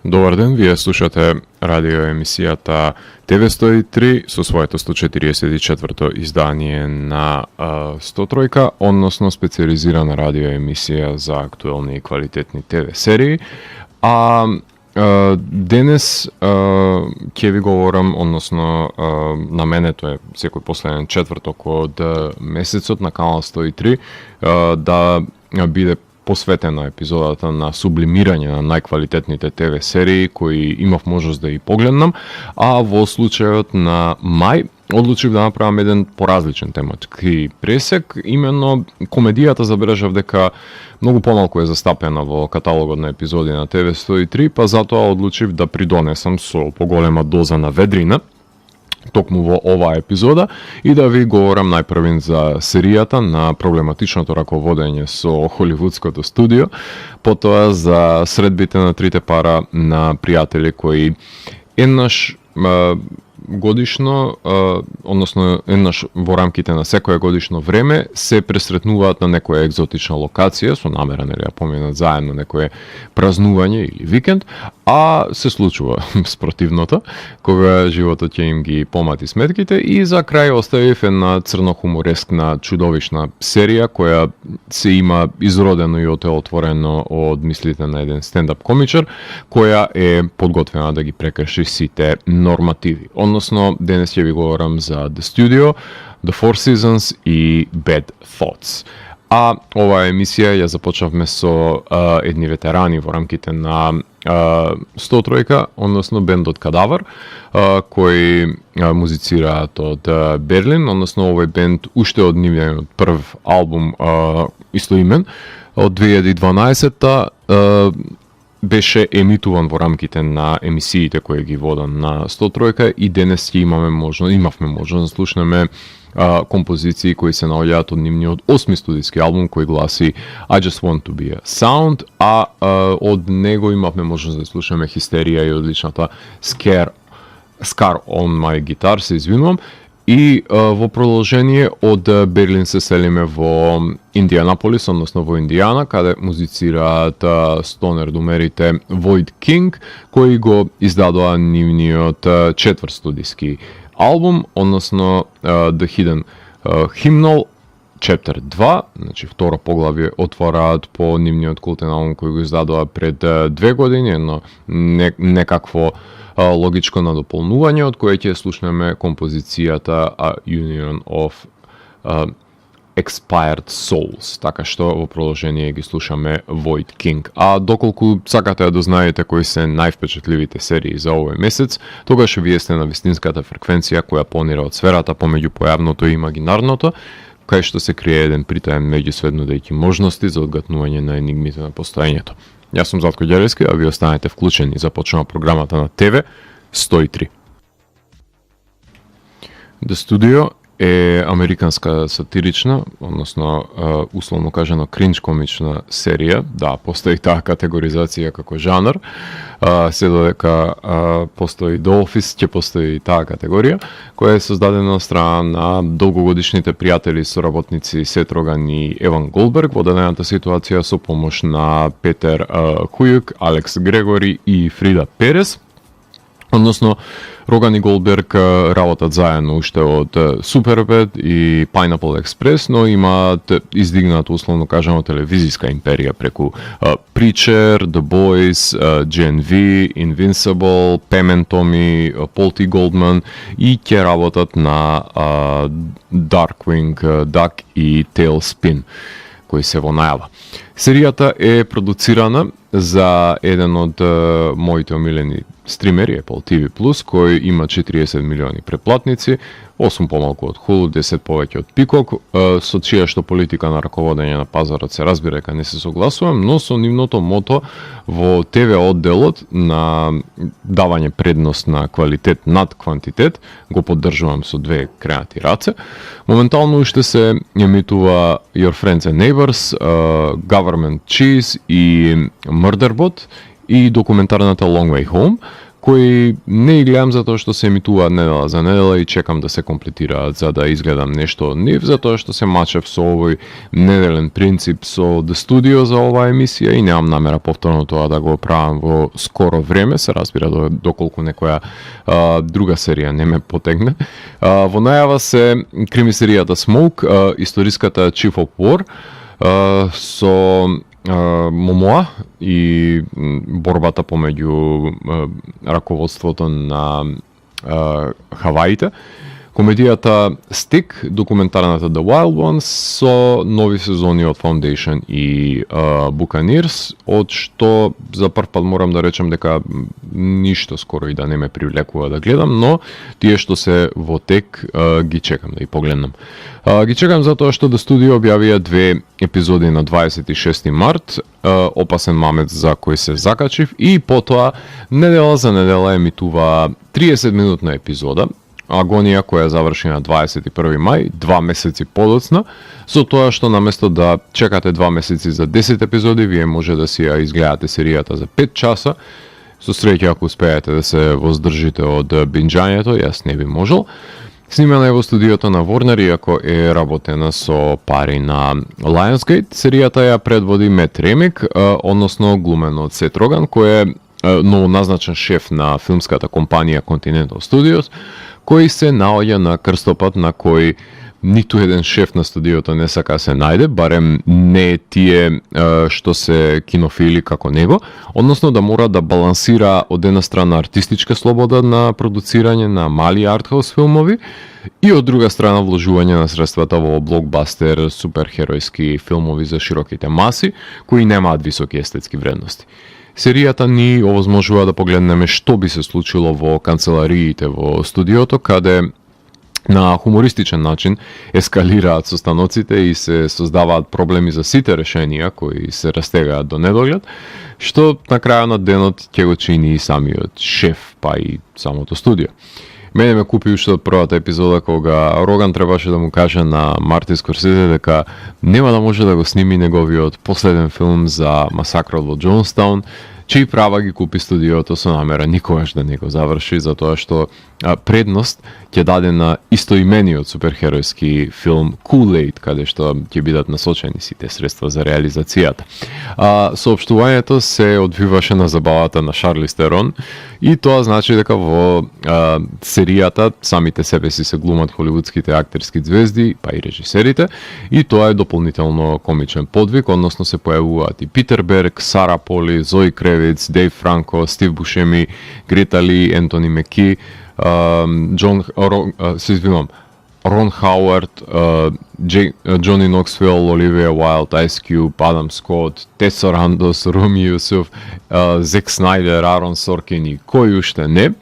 Добар ден, вие слушате радио емисијата TV103 со своето 144-то издание на 103, односно специализирана радио емисија за актуелни и квалитетни ТВ серии. Денес ќе ви говорам, односно на мене тоа е секој последен четврток од месецот на канал 103 да биде посветена епизодата на сублимирање на најквалитетните ТВ серии кои имав можност да ги погледнам, а во случајот на мај одлучив да направам еден поразличен тематски пресек. Именно комедијата забележав дека многу помалку е застапена во каталогот на епизоди на ТВ 103, па затоа одлучив да придонесам со поголема доза на ведрина токму во оваа епизода и да ви говорам најпрвин за серијата на проблематичното раководење со холивудското студио, потоа за средбите на трите пара на пријатели кои еднаш годишно, односно еднаш во рамките на секое годишно време се пресретнуваат на некоја екзотична локација со намера нели да поминат заедно некое празнување или викенд, а се случува спротивното, кога животот ќе им ги помати сметките. И за крај оставив една црно-хуморескна чудовишна серија која се има изродено и отворено од мислите на еден стендап комичар, која е подготвена да ги прекрши сите нормативи. Односно, денес ќе ви говорам за The Studio, The Four Seasons и Bad Thoughts. А оваа емисија ја започнавме со едни ветерани во рамките на 103, односно бендот Кадавар, кои музицираат од Берлин, односно овој бенд уште од нивниот прв албум истоимен од 2012-та беше емитуван во рамките на емисиите кои ги водам на 103 и денес имавме можност да слушнеме композиции кои се наоѓаат од нивниот 8ми студиски албум кој гласи I Just Want To Be A Sound, а од него имавме можност да слушаме Хистерија и одличната Scar on My Guitar, се извинувам. И во продолжение од Берлин се селиме во Индианаполис, односно во Индијана, каде музицираат стонер думерите Void King, кои го издадоа нивниот четврт студиски албум, односно The Hidden Hymnal Chapter 2, значи второ поглавје отвораат по нивниот култен албум кој го издадоа пред 2 години, едно некакво логичко надополнување, од кое ќе слушнеме композицијата A Union of Expired Souls, така што во продолжение ги слушаме Void King. А доколку сакате да дознаете кои се највпечатливите серии за овој месец, тогаш вие сте на вистинската фреквенција која планира од сферата помеѓу појавното и имагинарното, кај што се крие еден притаен меѓусвет нудејќи можности за одгатнување на енигмите на постоењето. Јас сум Златко Ѓелевски, а ви останете вклучени. Започнува програмата на ТВ 103. The Studio е американска сатирична, односно условно кажано кринч комична серија. Да, постои таа категоризација како жанр. Се додека постои The Office, ќе постои таа категорија, која е создадена од страна на долгогодишните пријатели соработници Сет Роган и Еван Голдберг, во дадената ситуација со помош на Петер Хујук, Алекс Грегори и Фрида Перес. Односно, Роган и Голдберг работат заедно уште од Superbad и Pineapple Express, но имаат издигнато, условно кажано, телевизиска империја преку Preacher, The Boys, Gen V, Invincible, Pam and Tommy, Paul T. Goldman и ќе работат на Darkwing Duck и Tailspin, кои се во најава. Серијата е продуцирана за еден од моите омилени стримери, Apple TV+, кој има 40 милиони претплатници, 8 помалку од Hulu, 10 повеќе од Peacock, со чија што политика на раководење на пазарот се разбира дека не се согласувам, но со нивното мото во ТВ одделот на давање предност на квалитет над квантитет, го поддржувам со две креати раце. Моментално уште се емитува Your Friends and Neighbors, Government Cheese и Murderbot и документарната Long Way Home, кои не ги гледам затоа што се емитуваат недела за недела и чекам да се комплетираат за да изгледам нешто нив, затоа што се мачев со овој неделен принцип со The Studio за оваа емисија и немам намера повторно тоа да го правам во скоро време, се разбира доколку некоја друга серија не ме потегне. Во најава се крими серијата Smoke, историската Chief of War, со Момоа и борбата помеѓу раководството на Хаваите. Комедијата Stick, документарната The Wild Ones со нови сезони од Foundation и Buccaneers, од што за прв пат морам да речем дека ништо скоро и да не ме привлекува да гледам, но тие што се во тек ги чекам да ги погледнам. Ги чекам затоа што The Studio објавија 2 епизоди на 26 март, Опасен мамец за кој се закачив, и потоа недела за недела емитува 30 минутна епизода, Агонија, која заврши на 21 мај, 2 месеци подоцна, со тоа што наместо да чекате 2 месеци за 10 епизоди, вие може да си ја изгледате серијата за 5 часа, со среќа ако успеете да се воздржите од бинџањето, јас не би можел. Снимана е во студиото на Warner, иако е работена со пари на Lionsgate. Серијата ја предводи Мет Ремик, односно глумен од Сет Роган, кој е новоназначен шеф на филмската компанија Continental Studios, кој се наоѓа на крстопат на кој ниту еден шеф на студиото не сака се најде, барем не тие што се кинофили како него, односно да мора да балансира од една страна артистичка слобода на продуцирање на мали артхаус филмови и од друга страна вложување на средствата во блокбастер суперхеројски филмови за широките маси, кои немаат високи естетски вредности. Серијата ни овозможува да погледнеме што би се случило во канцелариите во студиото, каде на хумористичен начин ескалираат состаноците и се создаваат проблеми за сите решенија кои се растегаат до недоглед, што на крајот на денот ќе го чини и самиот шеф, па и самото студио. Мене ме купи уште од првата епизода кога Роган требаше да му каже на Мартин Скорсезе дека нема да може да го сними неговиот последен филм за масакрот во Джонстаун, чии права ги купи студиото со намера никогаш да не го заврши, затоа што предност ќе даде на истоимениот суперхеројски филм Kool-Aid, каде што ќе бидат насочени сите средства за реализацијата. Соопштувањето се одвиваше на забавата на Шарлиз Терон и тоа значи дека во серијата самите себе си се глумат холивудските актерски звезди, па и режисерите, и тоа е дополнително комичен подвиг, односно се појавуваат и Питер Берг, Сара Поли, Зои Кревиц, Дейв Франко, Стив Бушеми, Грета Ли, Ентони Меки, Рон Хауард, Джони Ноксвил, Оливија Уайлд, Айс Кјуб, Адам Скот, Теса Рандос, Руми Јусуф, Зек Снајдер, Арон Соркин и кој уште не.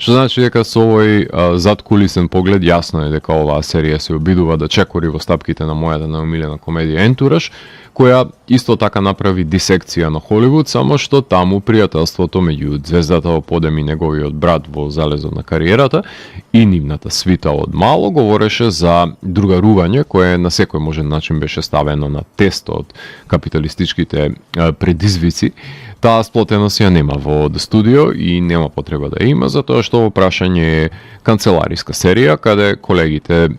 Што значи дека со овој задкулисен поглед јасно е дека оваа серија се обидува да чекори во стапките на мојата најомилена комедија Ентураж, која исто така направи дисекција на Холивуд, само што таму пријателството меѓу звездата во подем и неговиот брат во залезот на кариерата и нивната свита од мало говореше за другарување кое на секој можен начин беше ставено на тест од капиталистичките предизвици. Таа сплотеност ја нема во The Studio и нема потреба да има, затоа што во прашање е канцелариска серија, каде колегите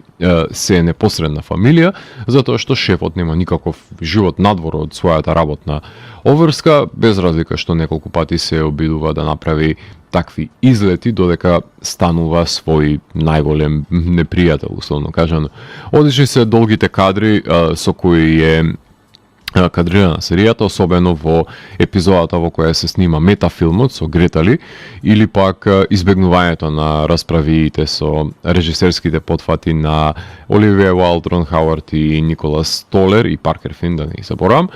се непосредна фамилија, затоа што шефот нема никаков живот надвор од својата работна обврска, без разлика што неколку пати се обидува да направи такви излети додека станува свој најголем непријател, условно кажано. Одлични се долгите кадри со кои е кадрирана серијата, особено во епизодата во која се снима метафилмот со Грета Ли, или пак избегнувањето на расправиите со режисерските потфати на Оливија Уайлд, Рон Хауард и Николас Столер и Паркер Фин, да не ги заборавам.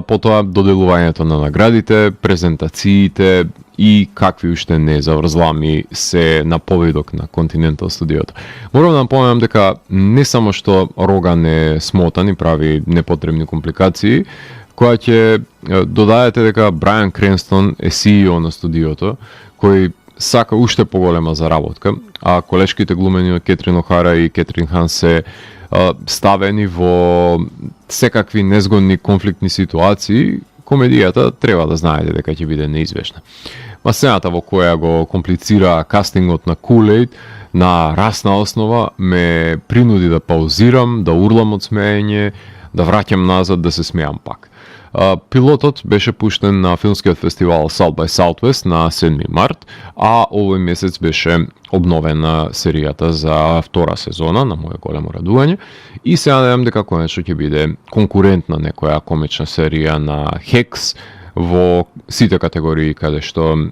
Потоа доделувањето на наградите, презентациите и какви уште не заврзлами се на поведок на Continental студиото. Морам да напоменам дека не само што Роган е смотан и прави непотребни компликации, која ќе додадете дека Брайан Кренстон е CEO на студиото, кој сака уште поголема заработка, а колешките глумени од Кетрин Охара и Кетрин Хан се ставени во секакви незгодни конфликтни ситуации, комедијата треба да знаете дека ќе биде неизбежна. Ма сцената во која го комплицира кастингот на Kool-Aid на расна основа ме принуди да паузирам, да урлам од смеење, да враќам назад, да се смеам пак. Пилотот беше пуштен на филмскиот фестивал South by Southwest на 7 март, а овој месец беше обновена серијата за втора сезона, на моје големо радување, и се надевам дека конечно ќе биде конкурент на некоја комична серија на Hex во сите категории каде што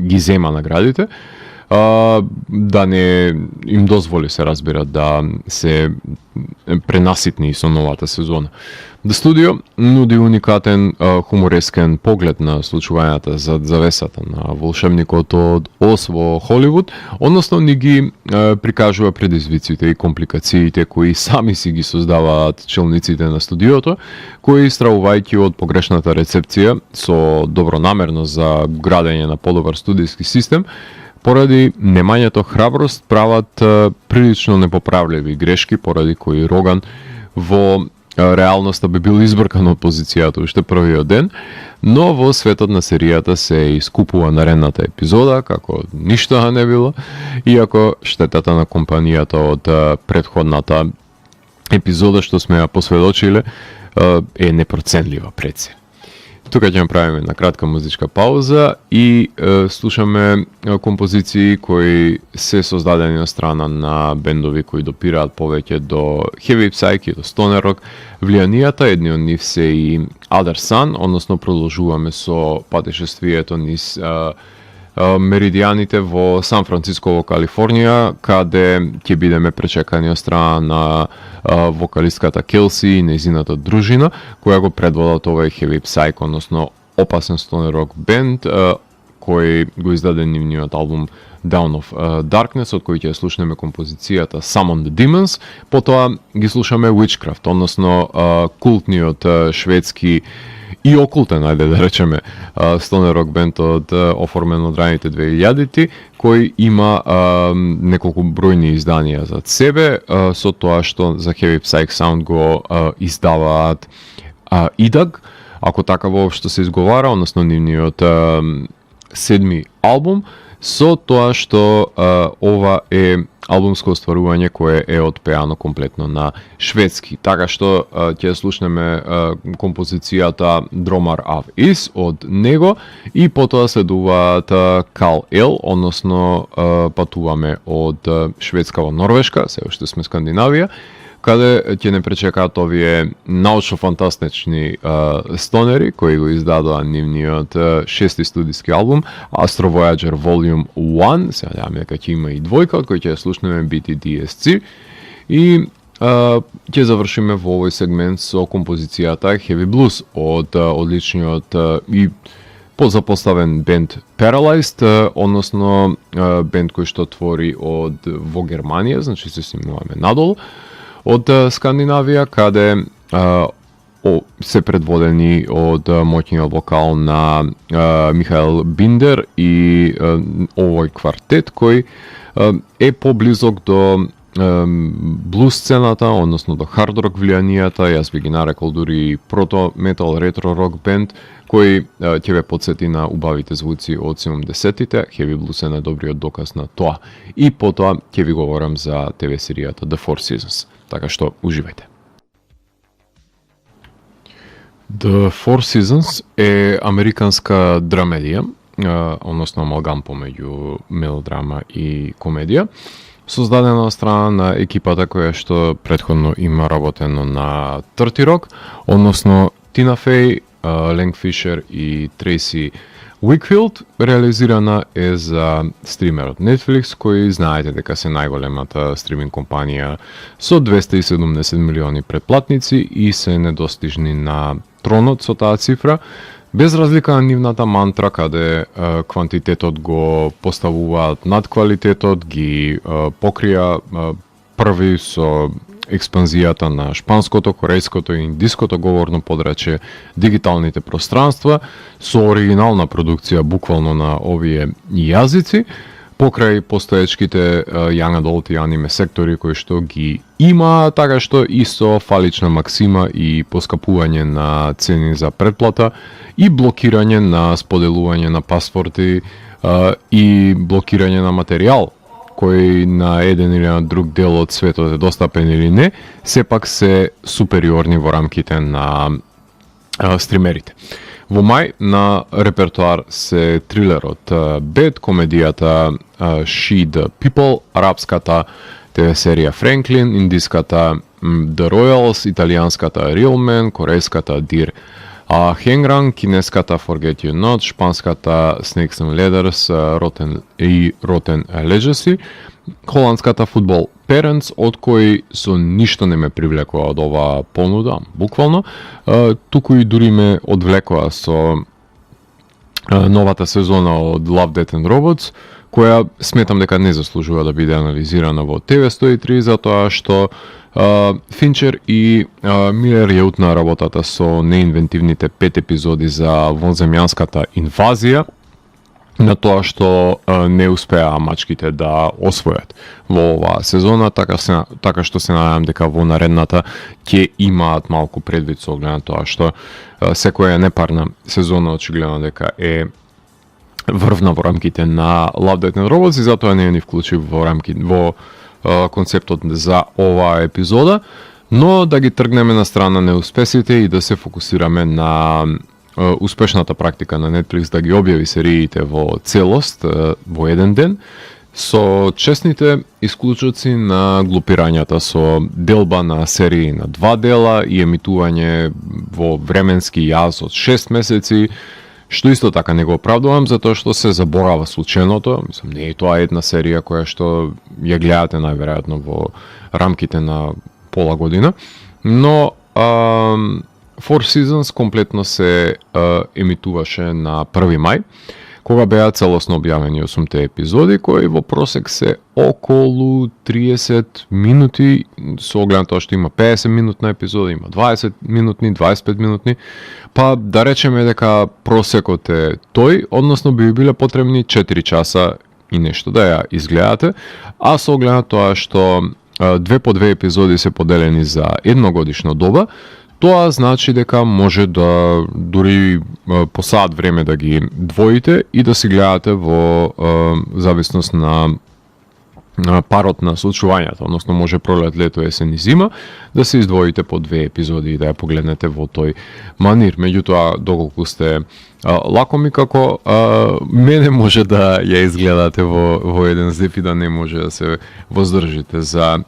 ги зема наградите, да не им дозволи, се разбира, да се пренаситни со новата сезона. The Studio нуди уникатен хуморескен поглед на случувањата зад завесата на волшебникот од Оз во Холивуд, односно ни ги прикажува предизвиците и компликациите кои сами си ги создаваат челниците на студиото, кои стравувајќи од погрешната рецепција со добронамерно за градење на подобар студиски систем, поради немањето храброст прават прилично непоправливи грешки, поради кои Роган во реалноста би бил избркан од позицијата уште првиот ден, но во светот на серијата се искупува наредната епизода, како ништо не било, иако штетата на компанијата од претходната епизода што сме ја посведочиле е непроценлива пред се. Тука ќе направиме една кратка музичка пауза и слушаме композиции кои се создадени на страна на бендови кои допираат повеќе до heavy psyche, до stoner rock влијанијата. Едни од нив се и Other Sun, односно продолжуваме со патешествието низ меридијаните во Сан Франциско во Калифорнија, каде ќе бидеме пречекани од страна на вокалистката Келси и нејзината дружина, која го предводат овој heavy psych, односно опасен stoner rock бенд, кој го издаде нивниот албум Down of Darkness, од кој ќе слушнеме композицијата Summon the Demons, потоа ги слушаме Witchcraft, односно култниот шведски и окултен, ајде да речеме, stoner rock бенд оформен од раните 2000-ти, кој има неколку бројни изданија зад себе, со тоа што за heavy psych sound го издаваат Идаг, ако така воопшто се изговара, односно нивниот седми албум, со тоа што ова е албумско остварување кое е отпеано комплетно на шведски. Така што ќе слушнеме композицијата Dromar av Is од него и потоа следуваат Kal El, односно патуваме од Шведска во Норвешка, се уште сме Скандинавија, каде ќе не пречекаат овие научно-фантастични стонери кои го издадоа нивниот шести студиски албум Astro Voyager Volume 1, се надеваме дека ќе има и двојка, од кој ќе слушнеме BTDSC и ќе завршиме во овој сегмент со композицијата Heavy Blues од одличниот и позапоставен бенд Paralyzed, односно бенд кој што твори во Германија, значи се снимуваме надолу, од Скандинавија, каде се предводени од моќниот вокал на Михаел Биндер и овој квартет кој е поблизок до блуз сцената, односно до хард рок влијанијата. Јас би ги нарекол дури прото метал ретро рок бенд кој ќе ве потсети на убавите звуци од 70-тите. Heavy Blues е најдобриот доказ на тоа. И потоа ќе ви говорам за ТВ серијата The Four Seasons. Така што уживајте. The Four Seasons е американска драмедија, односно амалгам помеѓу мелодрама и комедија, создадена од страна на екипата која што претходно има работено на 30 Rock, односно Тина Фей, Ленг Фишер и Трейси Уикфилд. Реализирана е за стримерот Netflix, кој знаете дека се најголемата стриминг компанија со 270 милиони претплатници и се недостижни на тронот со таа цифра, без разлика на нивната мантра, каде квантитетот го поставуваат над квалитетот, ги покрија први со експанзијата на шпанското, корејското и индиското говорно подрачје, дигиталните пространства, со оригинална продукција буквално на овие јазици, покрај постоечките young adult и аниме сектори кои што ги има, така што исто фалична максима и поскапување на цени за предплата и блокирање на споделување на пасворди и блокирање на материјал кој на еден или на друг дел од светот е достапен или не, сепак се супериорни во рамките на стримерите. Во мај на репертуар се трилерот Bed, комедијата She the People, арапската ТВ серија Franklin, индиската The Royals, италијанската Real Men, корејската Dear Hengran, кинеската Forget You Not, шпанската Snakes and Ladders, Rotten Legacy, холандската фудбал Parents, од кој со ништо не ме привлекува од оваа понуда, буквално, туку и дури ме одвлекува со новата сезона од Love, Death and Robots, која сметам дека не заслужува да биде анализирана во TV103, затоа што Финчер и Милер ја утна работата со неинвентивните 5 епизоди за вонземјанската инвазија, на тоа што не успеа мачките да освојат во оваа сезона, така што се надевам дека во наредната ќе имаат малку предвид со оглед на тоа што секоја непарна сезона очигледно дека е врвна во рамките на Love, Death and Robots и затоа не ја ни вклучив во концептот за оваа епизода, но да ги тргнеме на страна неуспесите и да се фокусираме на успешната практика на Netflix да ги објави сериите во целост во еден ден, со честните исклучоци на глупирањата со делба на серии на 2 дела и емитување во временски јаз од 6 месеци, што исто така не го оправдувам, затоа што се заборава случајното. Мислам, не е тоа една серија која што ја гледате најверојатно во рамките на пола година, но Four Seasons комплетно се емитуваше на 1 мај, кога беа целосно објавени 8 епизоди, кои во просек се околу 30 минути, со оглед на тоа што има 50 минутна епизода, има 20 минутни, 25 минутни, па да речеме дека просекот е тој, односно би биле потребни 4 часа и нешто да ја изгледате, а со оглед на тоа што 2 по 2 епизоди се поделени за едногодишно доба, тоа значи дека може да дури по саат време да ги двоите и да си гледате во зависност на парот на случувањата, односно може пролет, лето, есен и зима, да се издвоите по 2 епизоди и да ја погледнете во тој манир. Меѓутоа, доколку сте лакоми како мене, може да ја изгледате во еден зип и да не може да се воздржите за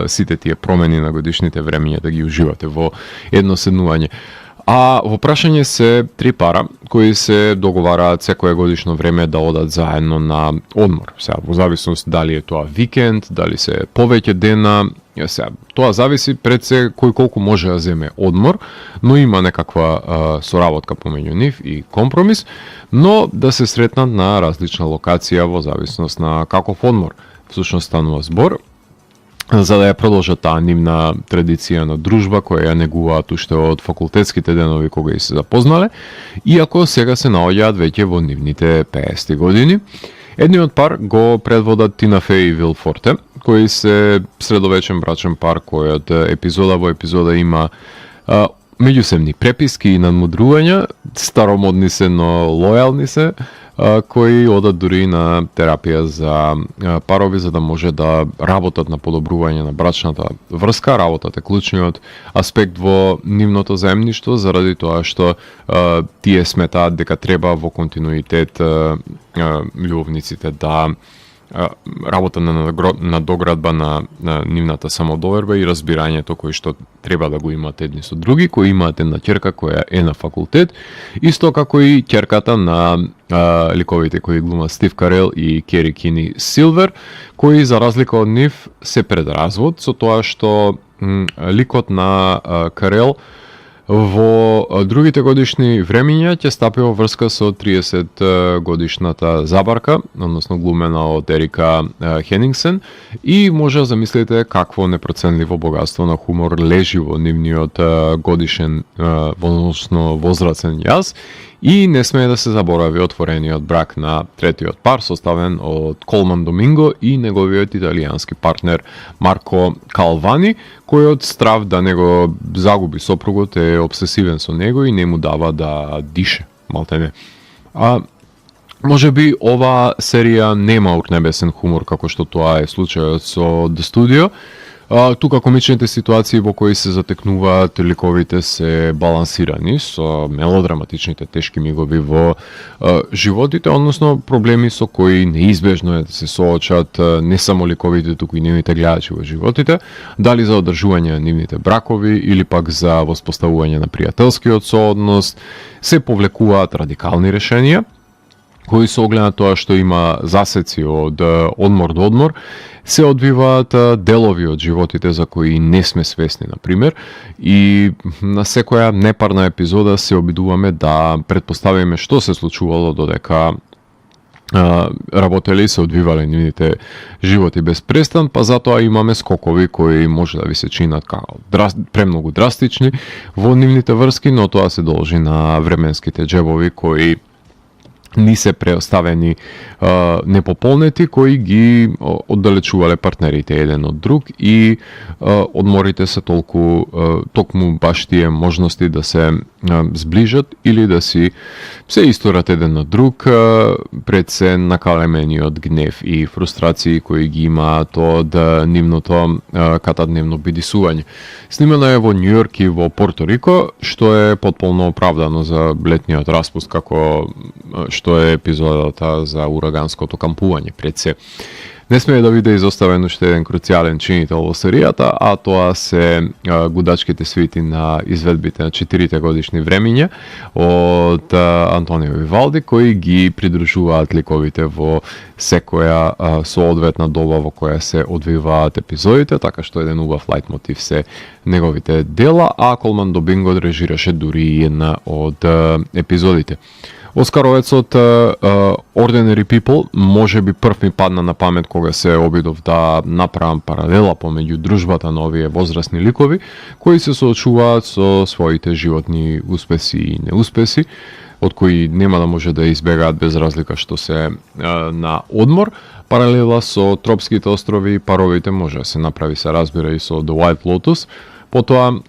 сите тие промени на годишните времиња, да ги уживате во едно седнување. А во прашање се 3 пара кои се договараат секое годишно време да одат заедно на одмор. Сега, во зависност дали е тоа викенд, дали се повеќе дена, сега, тоа зависи пред се кој колку може да земе одмор, но има некаква соработка помеѓу нив и компромис, но да се сретнат на различна локација во зависност на каков одмор всушност станува збор, за да ја продолжат таа нивна традиција на дружба која ја негуваат уште од факултетските денови кога и се запознале, иако сега се наоѓаат веќе во нивните 50 години. Едниот пар го предводат Тина Феј и Вил Форте, кои се средовечен брачен пар кој од епизода во епизода има меѓусебни преписки и надмудрувања, старомодни се, но лојални се, кои одат дури на терапија за парови за да може да работат на подобрување на брачната врска. Работата е клучниот аспект во нивното заемништво, заради тоа што тие сметаат дека треба во континуитет љубовниците да работа на доградба на нивната самодоверба и разбирањето кои што треба да го имаат едни со други, кои имаат една ќерка која е на факултет, исто како и ќерката на ликовите кои глумат Стив Карел и Кери Кини Силвер, кои за разлика од нив се пред развод, со тоа што ликот на Карел во другите годишни времиња ќе стапи во врска со 30 годишната забарка, односно глумена од Ерика Хенингсен, и може да замислите какво непроценливо богатство на хумор лежи во нивниот годишен, односно возрастен јас, И не смее да се заборави отворениот брак на третиот пар, составен од Колман Доминго и неговиот италијански партнер Марко Калвани, кој од страв да не го загуби сопругот е обсесивен со него и не му дава да дише, малтене. Може би ова серија нема урнебесен хумор како што тоа е случајот со The Studio. Тука комичните ситуации во кои се затекнуваат ликовите се балансирани со мелодраматичните тешки мигови во животите, односно проблеми со кои неизбежно е да се соочат не само ликовите, туку и нивните гледачи во животите, дали за одржување на нивните бракови или пак за воспоставување на пријателскиот сооднос, се повлекуваат радикални решенија кои со оглед на тоа што има засеци од одмор до одмор, се одвиваат делови од животите за кои не сме свесни, например, и на секоја непарна епизода се обидуваме да претпоставиме што се случувало додека работеле и се одвивале нивните животи без престан, па затоа имаме скокови кои може да ви се чинат како премногу драстични во нивните врски, но тоа се должи на временските џебови кои ни се преоставени непополнети, кои ги оддалечувале партнерите еден од друг и одморите се токму баш тие можности да се зближат или да си се исторат еден на друг пред се накалемениот гнев и фрустрации кои ги имаат од нивното катадневно бидисување. Снимано е во Њујорк и во Порто Рико, што е потполно оправдано за летниот распуст, како што е епизодата за ураганското кампување пред се. Не смее да биде изоставен уште еден круцијален чинител во серијата, а тоа се гудачките свити на изведбите на 4 годишни времиња од Антонио Вивалди, кои ги придружуваат ликовите во секоја соодветна доба во која се одвиваат епизодите, така што еден убав лајтмотив се неговите дела, а Колман Доминго режираше дури и една од епизодите. Оскаровецот Ordinary People може би прв ми падна на памет кога се обидов да направам паралела помеѓу дружбата на овие возрастни ликови кои се соочуваат со своите животни успеси и неуспеси, од кои нема да може да избегаат без разлика што се на одмор. Паралела со тропските острови и паровите може да се направи, се разбира, и со The White Lotus. Потоа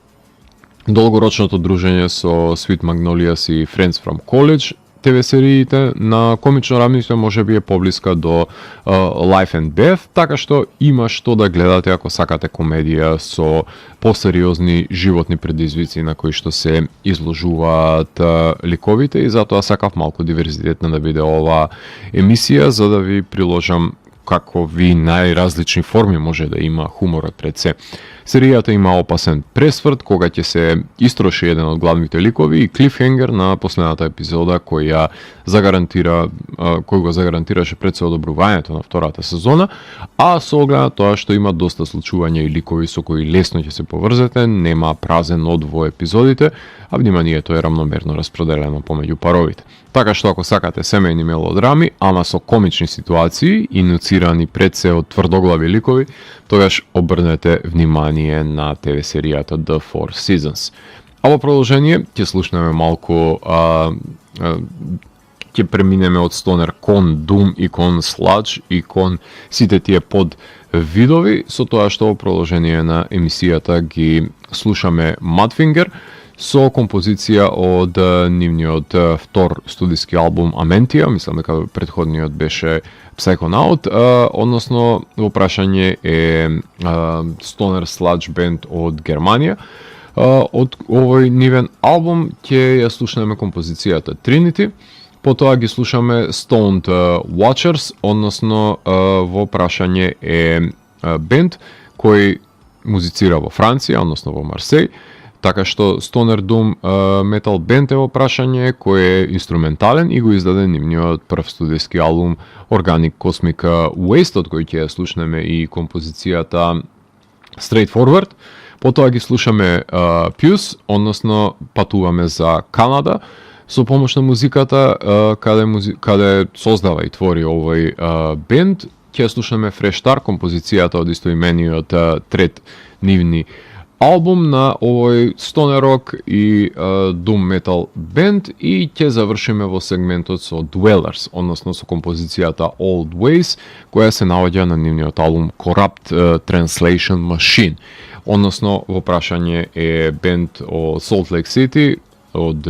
долгорочното дружење со Sweet Magnolias и Friends from College, ТВ сериите на комично равништво може би е поблиска до Life and Death, така што има што да гледате ако сакате комедија со посериозни животни предизвици на кои што се изложуваат ликовите, и затоа сакав малку диверзитетна да биде ова емисија, за да ви приложам како ви најразлични форми може да има хуморот пред се. Серијата има опасен пресврт кога ќе се истроши еден од главните ликови и клифхенгер на последната епизода кој го загарантираше пред се одобрувањето на втората сезона, а со оглед на тоа што има доста случувања и ликови со кои лесно ќе се поврзете, нема празен од во епизодите, а вниманието е рамномерно распределено помеѓу паровите. Така што ако сакате семејни мелодрами, ама со комични ситуации, инициирани пред се од тврдоглави ликови, тогаш обрнете внимание на ТВ серијата The Four Seasons. А во продолжение ќе слушнеме малку, ќе преминеме од стонер кон Doom и кон Sludge и кон сите тие под видови, со тоа што во продолжение на емисијата ги слушаме Mudfinger со композиција од нивниот втор студиски албум Amentia, мислам дека претходниот беше Psychonaut, односно во прашање е Stoner Sludge Band од Германија. Од овој нивен албум ќе ја слушнеме композицијата Trinity, потоа ги слушаме Stoned Watchers, односно во прашање е бенд кој музицира во Франција, односно во Марсеј. Така што Stoner Doom Metal Band е во прашање кој е инструментален и го издаде нивниот прв студиски албум Organic Cosmic Waste, од кој ќе ја слушнеме и композицијата Straightforward. Потоа ги слушаме Puce, односно патуваме за Канада со помош на музиката каде создава и твори овој бенд. Ќе ја слушаме Fresh Star, композицијата од истоимениот трет нивни албум на овој стоner рок и doom metal бенд и ќе завршиме во сегментот со Dwellers, односно со композицијата Old Ways, која се наоѓа на нивниот албум Corrupt Translation Machine. Односно, во прашање е бенд од Salt Lake City, од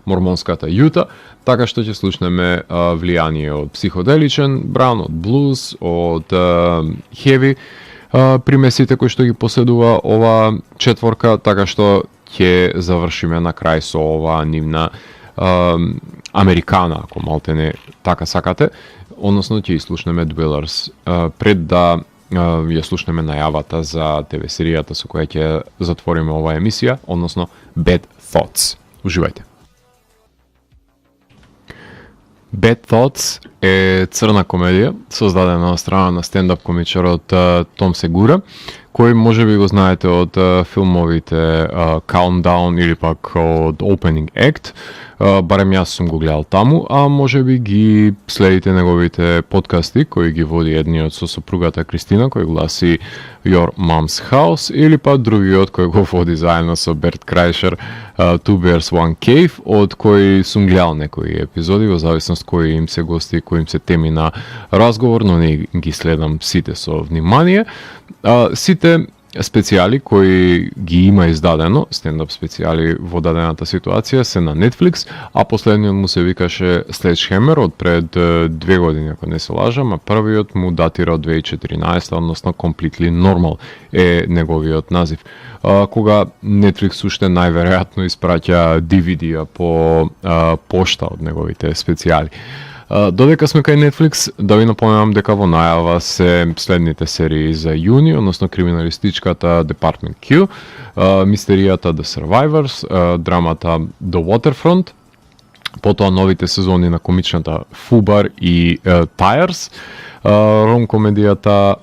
мормонската Јута, така што ќе слушнеме влијание од психоделичен браун, од блуз, од хеви примесите кои што ги поседува ова четворка, така што ќе завршиме на крај со ова нивна американа, ако малтене така сакате, односно ќе слушнеме Dwellers. Пред да ја слушнеме најавата за ТВ серијата со која ќе затвориме оваа емисија, односно Bad Thoughts. Уживајте. Bad Thoughts е црна комедија, создадена од страна на стендап комичарот Том Сегура, кој може би го знаете од филмовите Countdown или пак од Opening Act. Барем јас сум го гледал таму, а може би ги следите неговите подкасти кои ги води едниот со сопругата Кристина, кој гласи Your Mom's House, или па другиот кој го води заедно со Берт Крайшер Two Bears One Cave, од кој сум гледал некои епизоди во зависност кои им се гости, кои им се теми на разговор, но не ги следам сите со внимание. Сите специјали кои ги има издадено, стендап специјали во дадената ситуација, се на Netflix, а последниот му се викаше Sledgehammer од пред 2 години, ако не се лажам, а првиот му датира од 2014, односно Completely Normal е неговиот назив. Кога Netflix уште најверојатно испраќа DVD-а по пошта од неговите специјали. Додека сме кај Netflix, да ви напомнам дека во најава се следните серии за јуни, односно криминалистичката Department Q, мистеријата The Survivors, драмата The Waterfront, потоа новите сезони на комичната Fubar и Tires,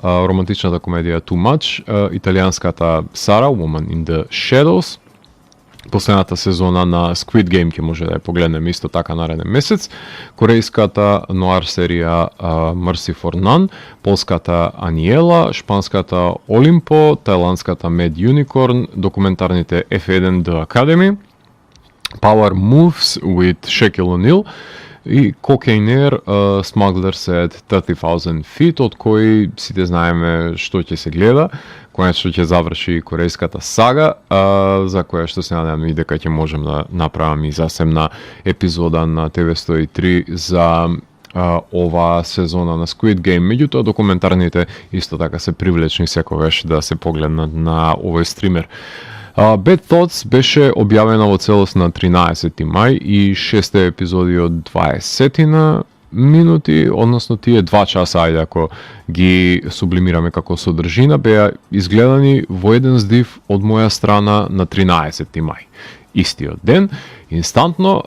романтичната комедија Too Much, италијанската Sara, Woman in the Shadows, последната сезона на Squid Game ќе може да ја погледнеме исто така нареден месец, корејската нуар серија Mercy for None, полската Аниела, шпанската Олимпо, тајландската Mad Unicorn, документарните F1 The Academy, Power Moves with Shaquille O'Neal и Cocaine Air, Smugglers at 30,000 Feet, од кој сите знаеме што ќе се гледа, конечно ќе заврши корејската сага, за која што се надевам и дека ќе можем да направиме и засебна епизода на TV103 за ова сезона на Squid Game. Меѓутоа, документарните исто така се привлечни секогаш да се погледнат на овој стример. Bad Thoughts беше објавена во целост на 13 мај и 6 епизоди од 20 минути, односно тие 2 часа, ајде ако ги сублимираме како содржина, беа изгледани во еден здив од моја страна на 13 мај. Истиот ден, инстантно,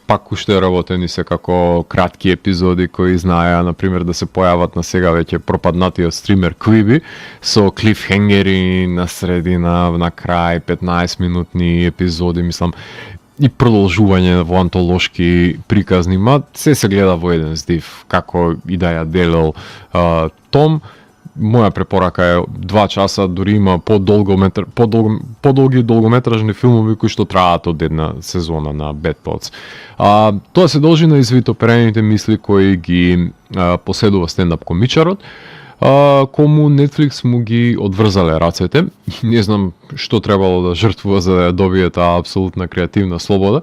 пак уште работени се како кратки епизоди кои знаеа, например, да се појават на сега веќе пропаднатиот стример Quibi со клифхенгери на средина, на крај, 15 минутни епизоди, мислам, и продолжување во антолошки приказни, се гледа во еден здив, како и да ја делел Том. Моја препорака е 2 часа, дури има подолги долгометражни филмови кои што траат од една сезона на Bad Thoughts. Тоа се должи на извитоперените мисли кои ги поседува стендап комичарот, кому Netflix му ги одврзале рацете. Не знам што требало да жртвува за да ја добие таа апсолутна креативна слобода.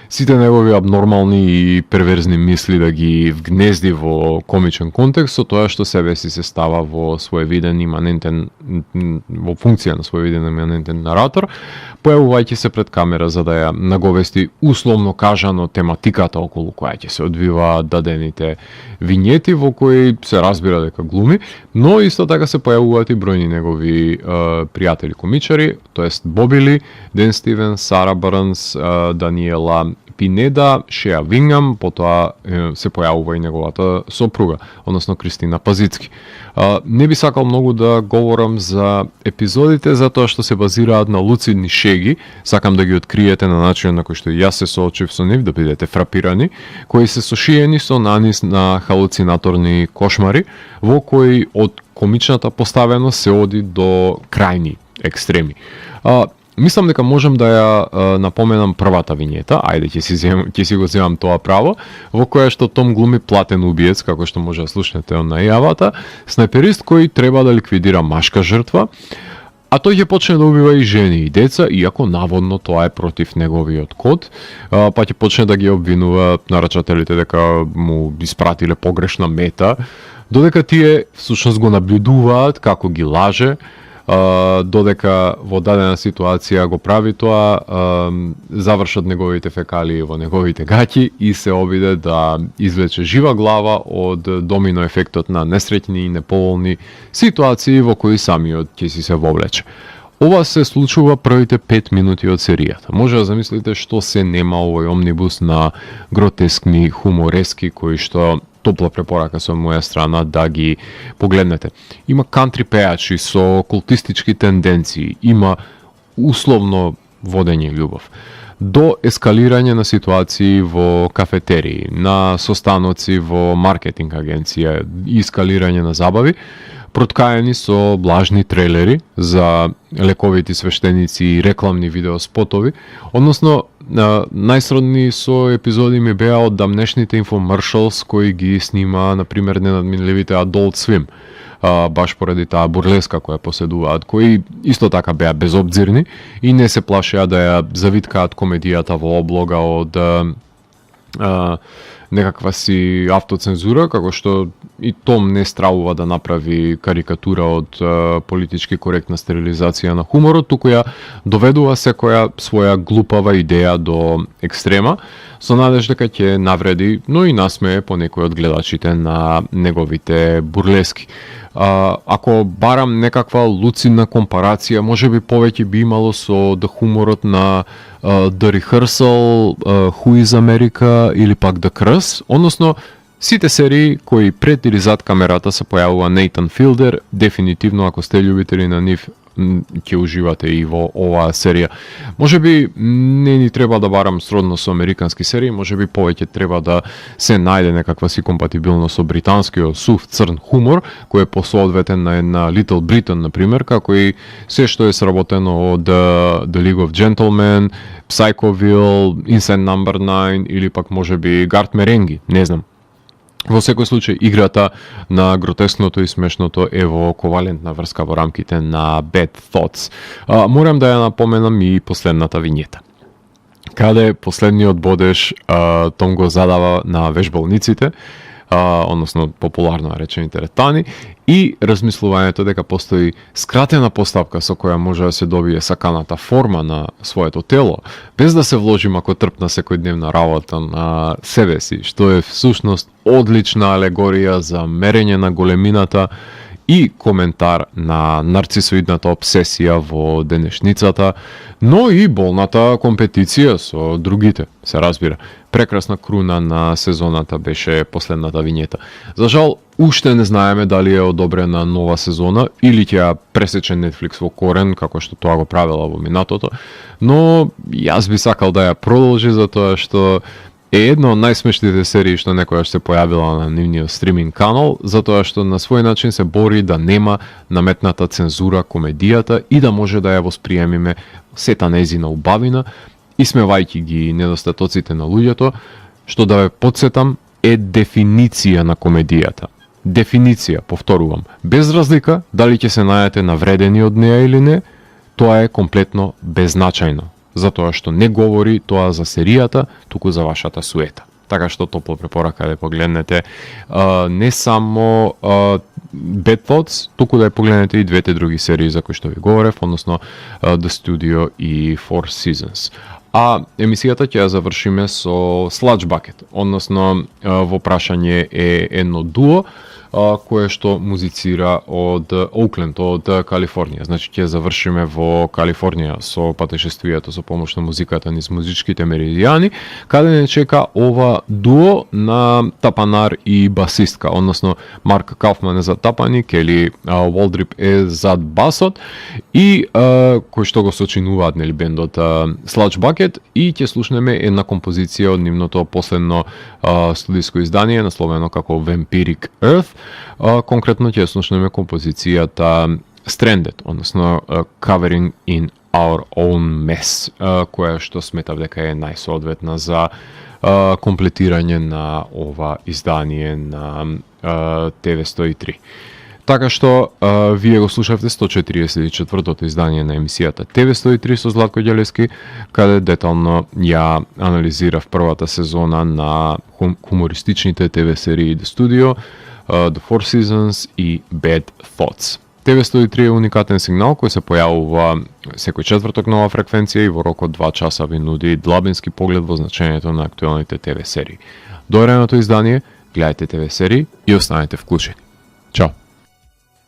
Сите негови абнормални и перверзни мисли да ги вгнезди во комичен контекст, со тоа што себе си се става во своевиден иманентен, во функција на своевиден иманентен наратор, појавувајќи се пред камера за да ја наговести условно кажано тематиката околу која ќе се одвиваат дадените винјети во кои се разбира дека глуми, но исто така се појавуваат и бројни негови пријатели комичари, тоест Боби Ли, Ден Стивен, Сара Барнс, Даниела Пинеда, Шеа Вингам, потоа се појавува и неговата сопруга, односно Кристина Пазицки. Не би сакал многу да говорам за епизодите, затоа што се базираат на луцидни шеги, сакам да ги откриете на начин на кој што јас се соочив со нив, да бидете фрапирани, кои се сошиени со нанис на халуцинаторни кошмари, во кои од комичната поставеност се оди до крајни екстреми. Мислам дека можам да ја напоменам првата винјета, ајде ќе си го земам тоа право, во која што Том глуми платен убиец, како што може да слушнете од најавата, снайперист кој треба да ликвидира машка жртва, а тој ќе почне да убива и жени и деца, иако наводно тоа е против неговиот код, па ќе почне да ги обвинува нарачателите дека му испратиле погрешна мета, додека тие всушност го наблюдуваат како ги лаже, додека во дадена ситуација го прави тоа, завршат неговите фекалии во неговите гаќи и се обиде да извлече жива глава од домино ефектот на несреќни и неповолни ситуации во кои самиот ќе си се вовлече. Ова се случува првите 5 минути од серијата. Може да замислите што се нема овој омнибус на гротескни, хуморески, кои што топла препорака со моја страна да ги погледнете. Има кантри пеачи со култистички тенденции, има условно водење љубов, до ескалирање на ситуации во кафетерии, на состаноци во маркетинг агенција и ескалирање на забави, проткаени со блажни трейлери за лековити свештеници и рекламни видеоспотови, односно најсродни со епизоди ми беа од дамнешните инфомершалс кои ги снима, например, ненадминливите Adult Swim, баш поради таа бурлеска која поседуваат, кои исто така беа безобзирни и не се плашеа да ја завиткаат комедијата во облога од некаква си автоцензура, како што и Том не стравува да направи карикатура од политички коректна стерилизација на хуморот, туку ја доведува секоја своја глупава идеја до екстрема, со надеж дека ќе навреди, но и насмее по некој од гледачите на неговите бурлески. Ако барам некаква луцидна компарација, може би повеќе би имало со хуморот на The Rehearsal, Who is America или пак The Curse, односно сите серии кои пред или зад камерата се појавува Нейтан Филдер, дефинитивно ако сте љубители на нив ќе уживате и во оваа серија. Може би не ни треба да барам сродно со американски серии, може би повеќе треба да се најде некаква си компатибилност со британскиот сув црн хумор, кој е посоодветен на една Little Britain, например, како и се што е сработено од The League of Gentlemen, Psychoville, Inside Number 9 или пак може би Гарт Меренги, не знам. Во секој случај, играта на гротескното и смешното е во ковалентна врска во рамките на Bad Thoughts. Морам да ја напоменам и последната винјета, каде последниот бодеш Том го задава на вежбалниците, односно популарно речените ретани, и размислувањето дека постои скратена поставка со која може да се добие саканата форма на своето тело, без да се вложим ако трпна секојдневна работа на себе си, што е всушност одлична алегорија за мерење на големината и коментар на нарцисоидната обсесија во денешницата, но и болната компетиција со другите, се разбира. Прекрасна круна на сезоната беше последната винјета. За жал, уште не знаеме дали е одобрена нова сезона или ќе ја пресече Netflix во корен, како што тоа го правила во минатото, но јас би сакал да ја продолжи затоа што е една од најсмешните серии што некојаш се појавила на нивниот стриминг канал, затоа што на свој начин се бори да нема наметната цензура комедијата и да може да ја восприемиме сета нејзина убавина, исмевајќи ги недостатоците на луѓето, што да ве потсетам е дефиниција на комедијата. Дефиниција, повторувам, без разлика дали ќе се најдете навредени од неа или не, тоа е комплетно беззначајно, затоа што не говори тоа за серијата, туку за вашата суета. Така што топло препорака да погледнете не само Bad Thoughts, туку да ја погледнете и двете други серии за кои што ви говорев, односно The Studio и Four Seasons. А емисијата ќе ја завршиме со Sludge Bucket, односно во прашање е едно дуо кое што музицира од Оукленд, од Калифорнија. Значи ќе завршиме во Калифорнија со патешествието со помош на музиката низ музичките меридијани, каде не чека ова дуо на тапанар и басистка, односно Марк Кауфман е за тапани, Кели Волдрип е зад басот и кој што го сочинуваат нели бендот Sludge Bucket, и ќе слушнеме една композиција од нивното последно студиско издание насловено како Vampiric Earth. Конкретно ќе слушнеме композицијата Stranded, односно Covering in Our Own Mess, која што сметав дека е најсоодветна за комплетирање на ова издание на TV103. Така што, вие го слушавте 144-тото издание на емисијата TV103 со Златко Ѓелевски, каде детално ја анализирав првата сезона на хумористичните TV серии The Studio, The Four Seasons и Bad Thoughts. TV103 е уникатен сигнал кој се појавува секој четврток на оваа фреквенција и во рок од 2 часа ви нуди длабински поглед во значењето на актуелните TV серии. До наредното издание, гледајте TV серии и останете вклучени. Чао!